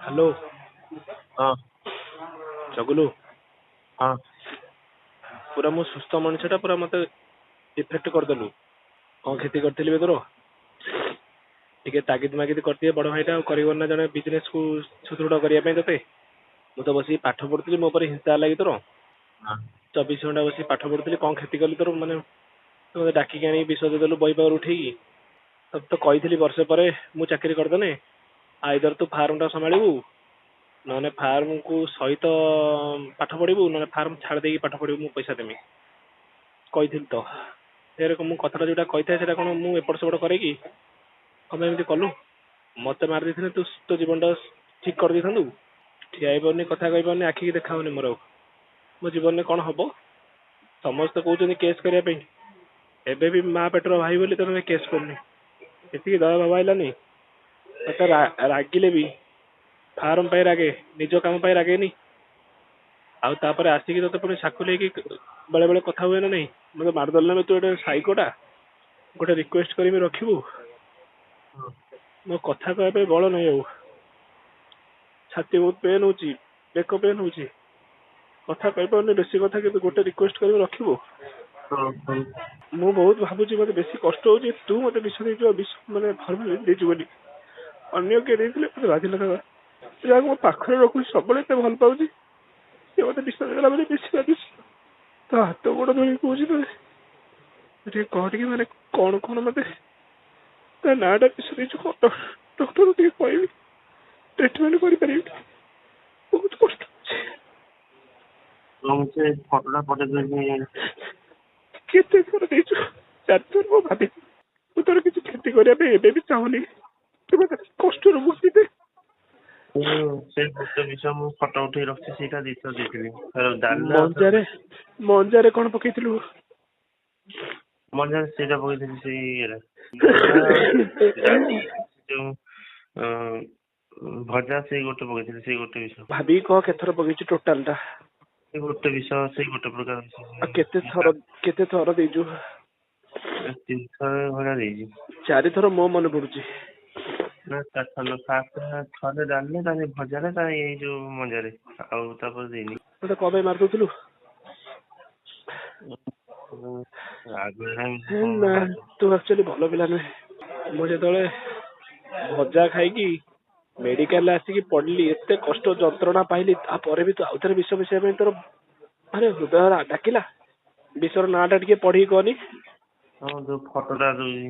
Hello. ହଁ। ଚଗୁଲୁ। ହଁ। ପୁରା ମୁଁ ସୁସ୍ଥ ମଣିଷଟା, ପୁରା ମତେ ଇଫେକ୍ଟ କରିଦେଲୁ। କଣ କ୍ଷତି କରିଥିଲି ବେ ତୋର? ଟିକେ ତାଗିଦ ମାଗିଦ କରିଦିଏ ବଡ ଭାଇଟା, ଆଉ କରିବନି ନା ଜଣେ ବିଜନେସ କୁ ସୁଦୃଢ କରିବା ପାଇଁ ତତେ? ମୁଁ ତ ବସିକି ପାଠ ପଢୁଥିଲି, ମୋ ଉପରେ ହିଂସା ହେଲା କି ତୋର? ହଁ। 24 ଘଣ୍ଟା ବସିକି ପାଠ ପଢୁଥିଲି, କଣ କ୍ଷତି କଲି ତୋର? ମାନେ ତୁ ମତେ ଡାକିକି ଆଣିକି ବିଷ ଦେଇଦେଲୁ ବହି ପାଖରୁ ଉଠେଇକି। ତତେ ତ କହିଥିଲି ବର୍ଷେ ପରେ ମୁଁ ଚାକିରି କରିଦେନେ ଆଇଦର ତୁ ଫାର୍ମ ଟା ସମ୍ଭାଳିବୁ, ନହେଲେ ଫାର୍ମ କୁ ସହିତ ପାଠ ପଢିବୁ, ନହେଲେ ଫାର୍ମ ଛାଡି ଦେଇକି ପାଠ ପଢିବୁ, ମୁଁ ପଇସା ଦେମି କହିଥିଲି ତ। ଫେରେ ମୁଁ କଥାଟା ଯୋଉଟା କହିଥାଏ, ସେଇଟା କଣ ମୁଁ ଏପଟ ସେପଟ କରେ କି? କଣ ପାଇଁ ଏମିତି କଲୁ? ମତେ ମାରି ଦେଇଥିଲେ ତୁ ତୋ ଜୀବନ ଟା ଠିକ କରିଦେଇଥାନ୍ତୁ। ଠିଆ ହେଇପାରୁନି, କଥା କହିପାରୁନି, ଆଖିକି ଦେଖା ହଉନି ମୋର ଆଉ। ମୋ ଜୀବନରେ କଣ ହବ? ସମସ୍ତେ କହୁଛନ୍ତି କେସ୍ କରିବା ପାଇଁ। ଏବେ ବି ମା ପେଟର ଭାଇ ବୋଲି ତମେ କେସ୍ କରୁନି, ଏତିକି ଦୟା ଭାବ ଆଇଲାନି ତତେ? ରାଗିଲେ ବି ଫାର୍ମ ପାଇଁ ରାଗେ, ନିଜ କାମ ପାଇଁ ରାଗେନି। ଆଉ ତାପରେ ଆସିକି ତତେ ପୁଣି ସାକୁଲେଇକି ବେଳେ ବେଳେ କଥା ହୁଏ ନା ନାଇଁ? ମତେ ମାରିଦେଲୁ ନା, ତୁ ଗୋଟେ ସାଇକୋଟା। ଗୋଟେ ରିକ୍ୱେଷ୍ଟ କରିବି, ରଖିବୁ? ମୋ କଥା କହିବା ପାଇଁ ବଳ ନାହିଁ ଆଉ। ଛାତି ବହୁତ ପେନ୍ ହଉଛି, ବେକ ପେନ୍ ହଉଛି, କଥା କହିପାରୁନି ବେଶୀ କଥା। କିନ୍ତୁ ଗୋଟେ ରିକ୍ୱେଷ୍ଟ କରିବି, ରଖିବୁ? ହଁ ହଁ। ମୁଁ ବହୁତ ଭାବୁଛି, ମତେ ବେଶୀ କଷ୍ଟ ହଉଛି। ତୁ ମତେ ବିଷ ଦେଇଛୁ ଆଉ ବିଷ ମାନେ ଫର୍ମାଲିନ ଦେଇଛୁ ବୋଲି। ଅନ୍ୟ କିଏ ଦେଇଥିଲେ ମତେ ବାଧିନଥାନ୍ତା। ଯାହାକୁ ମୋ ପାଖରେ ରଖୁଛି, ସବୁବେଳେ ଏତେ ଭଲ ପାଉଛି, ସେ ମତେ ବିଷ ଦେଇଦେଲା ବୋଲି ବେଶୀ ବାଧୁଛି। ତ ହାତ ଗୋଡ ଧରିକି କହୁଛି, ତୋତେ ଟିକେ କହ ଟିକେ, ମାନେ କଣ କଣ ମତେ ତା ନାଁଟା, ବିଷ ଦେଇଛୁ କଣ? ଡକ୍ଟର ଟିକେ କହିବି, ଟ୍ରିଟମେଣ୍ଟ କରିପାରିବି। ବହୁତ କଷ୍ଟ ହଉଛି। ମୁଁ ସେ ଫଟୋଟା ପଠେଇ ଦେବି। କେତେ ଥର ଦେଇଛୁ? ଚାରିଥର। ମୁଁ ଭାବିଛି, ମୁଁ ତୋର କିଛି କ୍ଷତି କରିବା ପାଇଁ ଏବେ ବି ଚାହୁଁନି। ତୁ ମତେ କଷ୍ଟରୁ ମୁକ୍ତି ଦେ। ମୁଁ ସେ ଗୋଟେ ବିଷ ମୁଁ ଫଟୋ ଉଠେଇ ରଖିଛି, ସେଇଟା ଦିଥର ଦେଇଥିଲି। ଡାଲିରେ ମଞ୍ଜାରେ, ମଞ୍ଜାରେ କଣ ପକେଇଥିଲୁ? ମଞ୍ଜାରେ ସେଇଟା ପକେଇଥିଲି, ସେଇ ଇଏରେ ଡାଲି ଯୋଉ ଭଜା, ସେଇ ଗୋଟେ ପକେଇଥିଲି, ସେଇ ଗୋଟେ ବିଷ। ଭାବିକି କହ, କେତେଥର ପକେଇଛୁ ଟୋଟାଲ ଟା? ସେଇ ଗୋଟେ ବିଷ, ସେଇ ଗୋଟେ ପ୍ରକାର ବିଷ। ଆଉ କେତେ ଥର, କେତେ ଥର ଦେଇଛୁ? ତିନିଥର ଭଳିଆ ଦେଇଛି। ଚାରିଥର ମୋ ମନେ ପଡୁଛି। ନା, ଚାରିଥର ନୁହଁ। ଫାଷ୍ଟ ଥରେ ଡାଲିରେ, ତାପରେ ଭଜାରେ, ତାପରେ ଏଇ ଯୋଉ ମଞ୍ଜାରେ, ଆଉ ତାପରେ ଦେଇନି। ମତେ କଣ ପାଇଁ ମାରିଦଉଥିଲୁ? ନା, ତୁ ଆକ୍ଚୁଆଲି ଭଲ ପିଲା ନୁହେଁ। ମୁଁ ଯେତେବେଳେ ଭଜା ଖାଇକି ମେଡିକାଲରେ ଆସିକି ପଡିଲି, ଏତେ କଷ୍ଟ ଯନ୍ତ୍ରଣା ପାଇଲି, ତାପରେ ବି ତୁ ଆଉଥରେ ବିଷ ମିଶେଇବା ପାଇଁ ତୋର ମାନେ ହୃଦୟ ଡାକିଲା। ବିଷର ନାଁ ଟା ଟିକେ ପଢିକି କହନି। ହଁ, ଯୋଉ ଫଟୋଟା ଯୋଉ